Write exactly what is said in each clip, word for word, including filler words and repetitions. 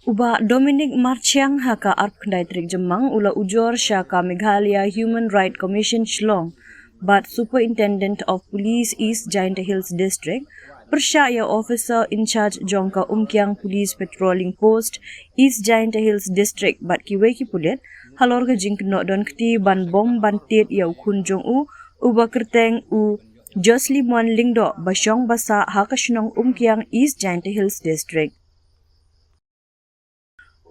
U Bah Dominic Marchiang ha ka arphew khyndai tarik Jymmang u la ujor sha ka Meghalaya Human Rights Commission Shillong bad Superintendent of Police East Jaintia Hills District, pyrshah ïa officer in charge jong ka Umkiang Police Patrolling Post East Jaintia Hills District bad kiwei ki pulit halor ka jingkynnoh don kti ban bom ban tied ïa u khun jong u, u ba kyrteng u Joslimon Lyngdoh ba shong ba sah ha ka shnong Umkiang East Jaintia Hills District.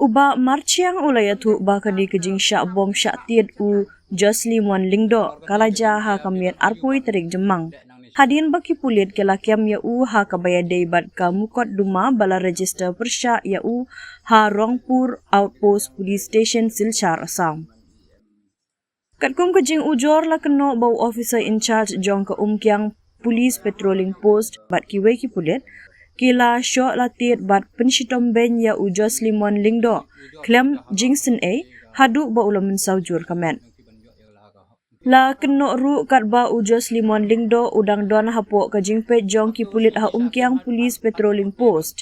U Bah Marchiang u la ïathuh ba kane ka jingshah bom shah tied u Joslimon Lyngdoh ka la jia ha ka miet arphew tarik Jymmang, hadien ba ki pulit ki la kem ïa u ha kaba ïadei bad ka mukotduma ba la register pyrshah ïa u ha Rongpur Outpost Police Station, Silchar, Assam. Katkum ka jingujor, la kynnoh ba u officer in charge jong ka Umkiang Police Patrolling Post bad kiwei ki pulit ki la shoh la tied bad pynshitom beiñ ïa u Joslimon Lyngdoh khlem jingsynei haduh ba u la mynsaw jur ka met. La kynnoh ruh katba u Joslimon Lyngdoh u dang don hapoh ka jingpeit jong ki pulit ha Umkiang Police Patrolling Post,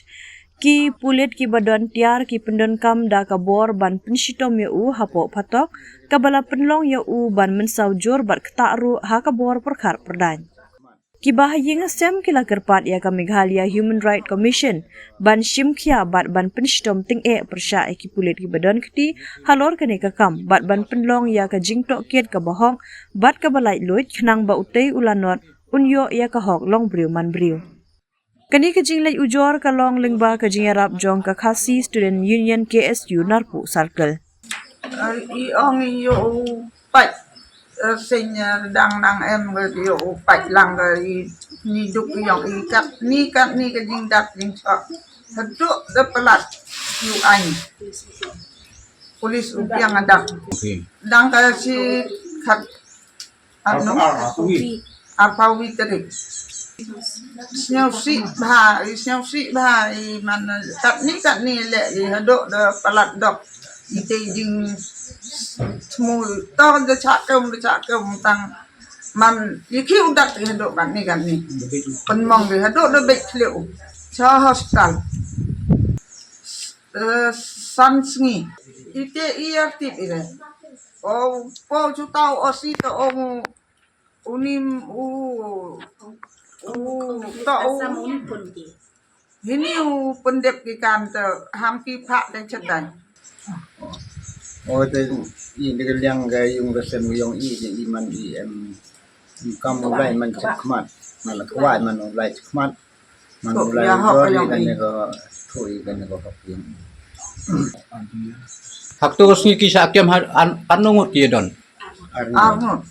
ki pulit kiba don tiar ki pyndonkam da ka bor ban pynshitom ïa u hapoh phatok kaba la pynlong ïa u ban mynsaw jur bad ktah ruh ha ka bor pyrkhat pyrdaiñ. Kiba ha ïing ha sem ki la kyrpad ïa ka Meghalaya Human Rights Commission ban shim khia bad ban pynshitom tyngeh pyrshah ïa ki pulit kiba don kti halor kane ka kam bad ban pynlong ïa ka jingtohkit kaba hok bad kaba laitluid khnang ba utei u lanot un ïoh ïa ka hok long briew man briew. Kane ka jingleit ujor ka long lyngba ka jingïarap jong ka Khasi Student Union, K S U, Narpuh Circle. I ong i ïoh u pait, seiñ dang nang em ka ïoh u pait lang ka i ni duk i ong i kat ni kat ni ka jingdat jingchok. Haduh da palat ïoh aiñ. Polis u biang adat. Dang ka shi khat Ano? Arphew wei tarik. Sngewsih bha, i sngewsih bha i man katni katni leh i haduh da palat dok. I te jingthmu to da chah kem da chah kem tang man i khiew dak i haduh katni katni. Pynmong i haduh da beit khliew. Sha hospital. San sngi. I te i artip i re. O po chu tau o si to o mu unim u u to u hini u pyndep ki kam te ham ki phah te chetai. O te i de liang ga yung ga sem yong i de i man i em kam u lai man chakmat. Man la kwai man u lai chakmat. Man u lai jor i kane ko thu i kane ko hok yung. Hak to sngi ki sa kem har an ngut ki don. Arngut.